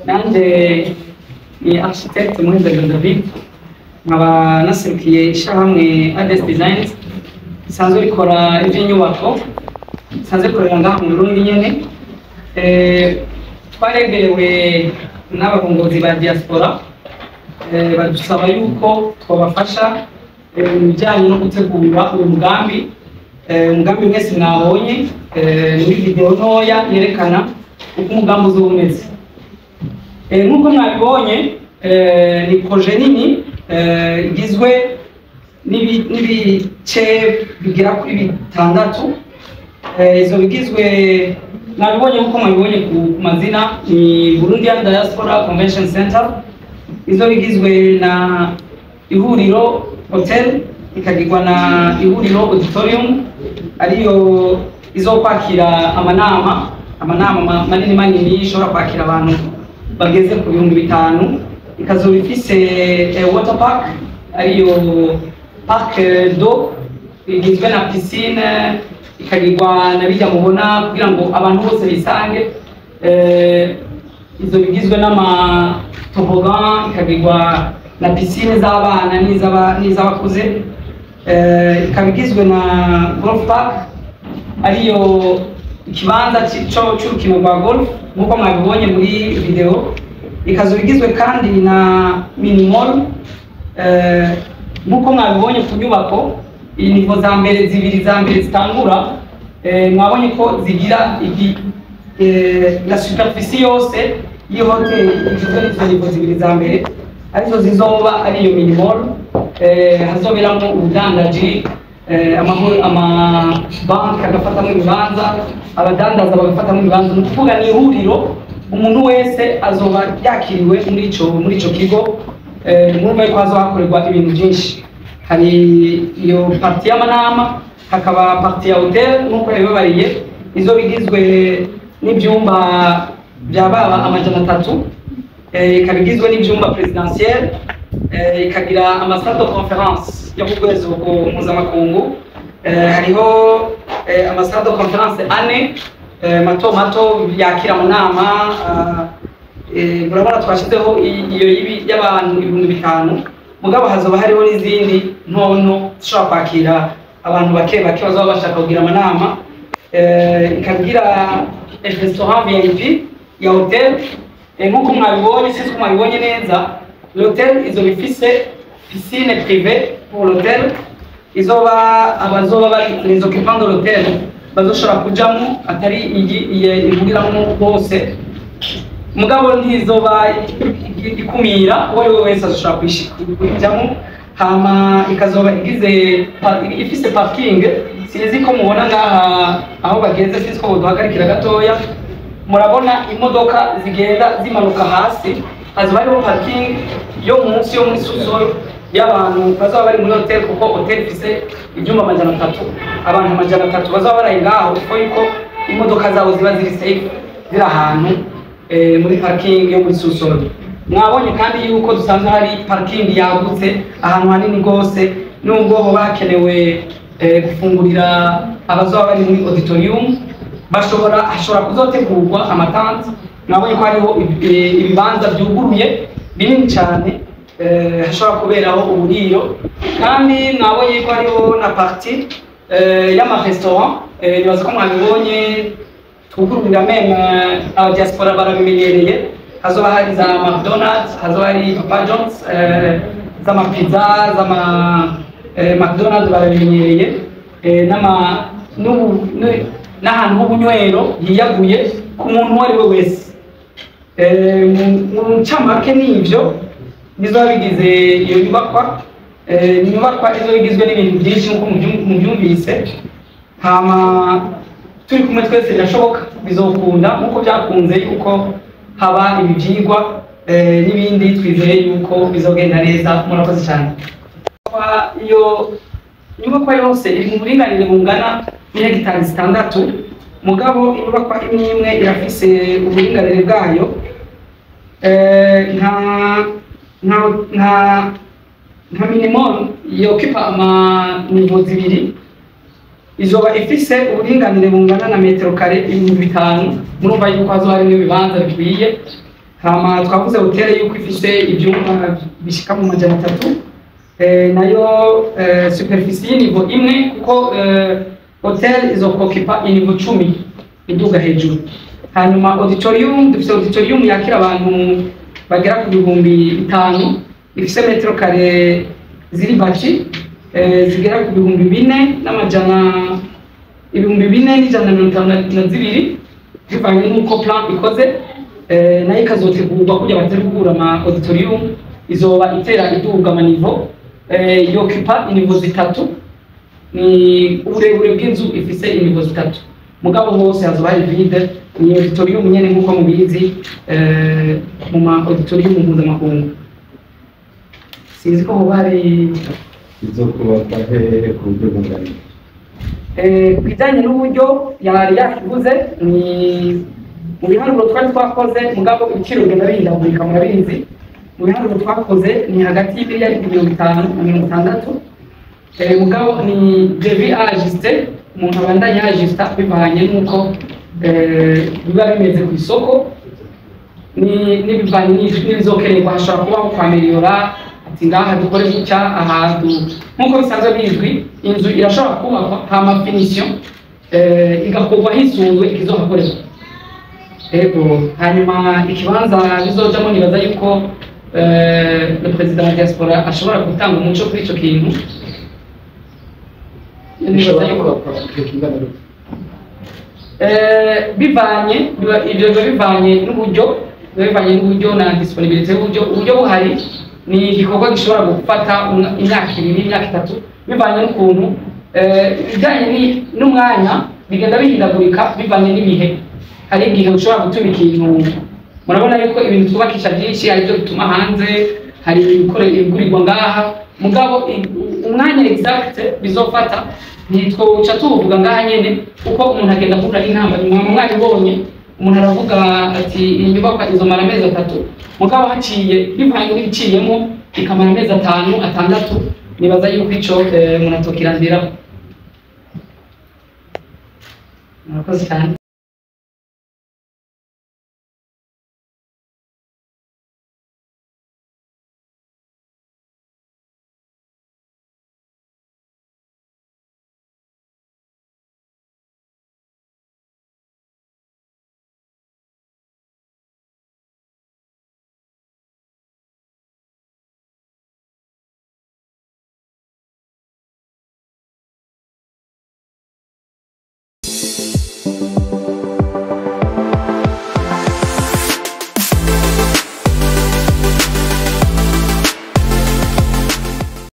Nanje ni architecte Muhezagiro David, nkaba naserukiye ishyirahamwe Ades Designs risanzwe rikora iby'inyubako, risanzwe rikorera ngaha mu Burundi nyene. Twaregerewe n'abarongozi ba diaspora, badusaba yuko twabafasha mu bijyanye no gutegura uyu mugambi. Umugambi mwese mwabonye muri video ntoya yerekana uko umugambi uzoba umeze. Nk'uko mwabibonye, ni projet nini igizwe n'ibice bigera kuri bitandatu. Izo bigizwe mwabibonye, nk'uko mwabibonye ku mazina, ni Burundian Diaspora Convention Center. Izo bigizwe na Ihuriro Hotel, ikagirwa na Ihuriro Auditorium, ariyo izokwakira amanama manini manini, ishobora kwakira abantu bageze ku 5000. Ikazoba ifise water park, ariyo parc d'eau igizwe na piscine, ikagirwa na bijya mubona kugira ngo abantu bose bisange. Izo bigizwe n'ama toboggan, ikagirwa na piscine z'abana n'iz'abakuze. Ikaba igizwe na golf park, ariyo ikibanza c'urukino rwa golf nk'uko mwabibonye muri video. Ikazoba igizwe kandi na mini mall. Nk'uko mwabibonye ku nyubako, iyi niveau za mbere zibiri za mbere zitangura, mwabonye ko zigira la superficie yose y'ihoteli igizwe n'izo niveau zibiri za mbere, arizo zizoba ari iyo mini mall. Hazoberamo ubudandaji, amabanki agafatamo ibibanza, abadandaza bagafatamo ibibanza. Ni ukuvuga ni ihuriro, umuntu wese azoba yakiriwe muri ico kigo. Murumva yuko hazoba hakorerwa ibintu byinshi. Hari iyo partie y'amanama, hakaba partie ya hotel nk'uko yabibabariye, izo bigizwe n'ibyumba bya baba 300, ikaba igizwe n'ibyumba présidentiel, ikagira ama salle de conférence yo ku rwego mpuzamakungu. Hariho ama salle de conférence ane mato mato yakira mu nama. Murabona twashyizeho iyo y'abantu 5000, mugabo hazoba hariho n'izindi ntonto zishobora kwakira abantu bake bake bazaba bashaka kugira amanama. Ikagira restaurant VIP ya hotel. Nk'uko mwabibonye, sinzi ko mwabibonye neza, l'hôtel izoba ifise piscine privée pour l'hôtel, izoba abazoba bari les occupants de l'hôtel bazoshobora kujamo, atari iyi ihuriramo bose, mugabo ntizoba ikumira uwo ari we wese, azoshobora kuyijamo. Hama ikazoba igize ifise parking. Sinzi ko mubona ngaha aho bageze, sinzi ko boduhagarikira gatoya. Murabona imodoka zigenda zimanuka hasi, hazoba hariho parking yo munsi yo muri sous-sol y'abantu bazaba bari muri hotel, kuko hotel ifise ibyumba 300. Abantu 300 bazaba bari ngaho, kuko yuko imodoka zabo ziba ziri safe, ziri ahantu muri parking yo muri sous-sol. Mwabonye kandi yuko dusanzwe hari parking yagutse ahantu hanini rwose, nubwo hoba hakenewe gufungurira abazoba bari muri auditorium, bashobora hashobora kuzotegurwa ama tentes. Mwabonye ko hariho ibibanza byuguruye binini cyane, hashobora kuberaho uburiro. Kandi mwabonye ko hariho na partie y'ama restaurant. Nibaza ko mwabibonye, twugururira même aba diaspora barabimenyereye. Hazoba hari za McDonald's, hazoba hari Papa John's, z'ama pizza, z'ama McDonald's barabimenyereye, n'ama n'ahantu h'ubunywero hiyaguye ku muntu uwo ari we wese. Mu ncamake nivyo bizoba bigize iyo nyubakwa. Ni inyubakwa izoba igizwe n'ibintu byinshi nk'uko mubyumvise. Hama turi kumwe twese birashoboka, bizokunda nk'uko byakunze yuko haba ibi byigwa n'ibindi. Twizeye yuko bizogenda neza. Murakoze cyane. Iyo inyubakwa yose iri mu buringanire bungana n'ihegitari 6, mugabo inyubakwa imwe imwe irafise uburinganire bwayo. Nka mini mall yokipa ama niveau zibiri, izoba ifise uburinganire bungana na metero kare 5000. Murumva yuko hazoba harimwo ibibanza bikwiye. Hama twavuze hôtel yuko ifise ibyumba bishika mu 300, nayo superficie y'iniveau imwe, kuko hôtel izokokipa iniveau 10 iduga hejuru. Hanyuma auditorium, dufise auditorium yakira abantu bagera ku 5000, ifise mètres carrés ziri bâties zigera ku bihumbi bine n'amajana, 4152, bivanye n'uko plan ikoze. Nayo ikazotegurwa kugira bategura ama auditorium, izoba itera iduga ama niveau, yokipa iniveau zitatu, ni uburebure bw'inzu ifise iniveau zitatu, mugabo hose hazoba hari vide. Ni auditorium nyene nk'uko mubizi mu ma auditorium mpuzamakungu. Sinzi ko hoba hari Izokubakwa hehe, ku buryo bungana? Ku bijyanye n'uburyo yari yakivuze, ni mu biharuro twari twakoze, mugabo ibiciro bigenda bihindagurika, murabizi. Mu biharuro twakoze ni hagati y'imiliyari 50 na 60. Mugabo ni devis ajusté, umuntu abandanya ajusta bivanye n'uko biba bimeze ku isoko, ni n'ibivanye n'ibizokenerwa. Hashobora kubaho kwameliyora, ati ngaha dukore gutya ahantu, nk'uko bisanzwe bizwi, inzu irashobora kubakwa hama finition igakorwa hisunzwe ikizohakorerwa. Ego, hanyuma ikibanza bizojamo, nibaza yuko le président wa diaspora ashobora gutanga umuco kuri ico kintu. Nibaza Bishobora yuko kubakwa igihe kingana gute? Bivanye ibyo biba bivanye n'uburyo na disponibilité y'uburyo. Uburyo buhari, ni igikorwa gishobora gufata imyaka 2, imyaka 3, bivanye n'ukuntu ibijyanye n'umwanya bigenda bihindagurika bivanye n'ibihe. Hari igihe ushobora gutuma ikintu, murabona yuko ibintu twubakisha byinshi hari ibyo bituma hanze, hari ibigurirwa ngaha, mugabo umwanya exact bizofata ntitwoca tuwuvuga ngaha nyene, kuko umuntu agenda ahura n'intambara. Mwabibonye, umuntu aravuga ati iyi nyubakwa izomara amezi 3, mugabo haciye bivanye n'ibiciyemo ikamara amezi 5, 6. Nibaza yuko ico umuntu atokirandiraho. Murakoze cyane.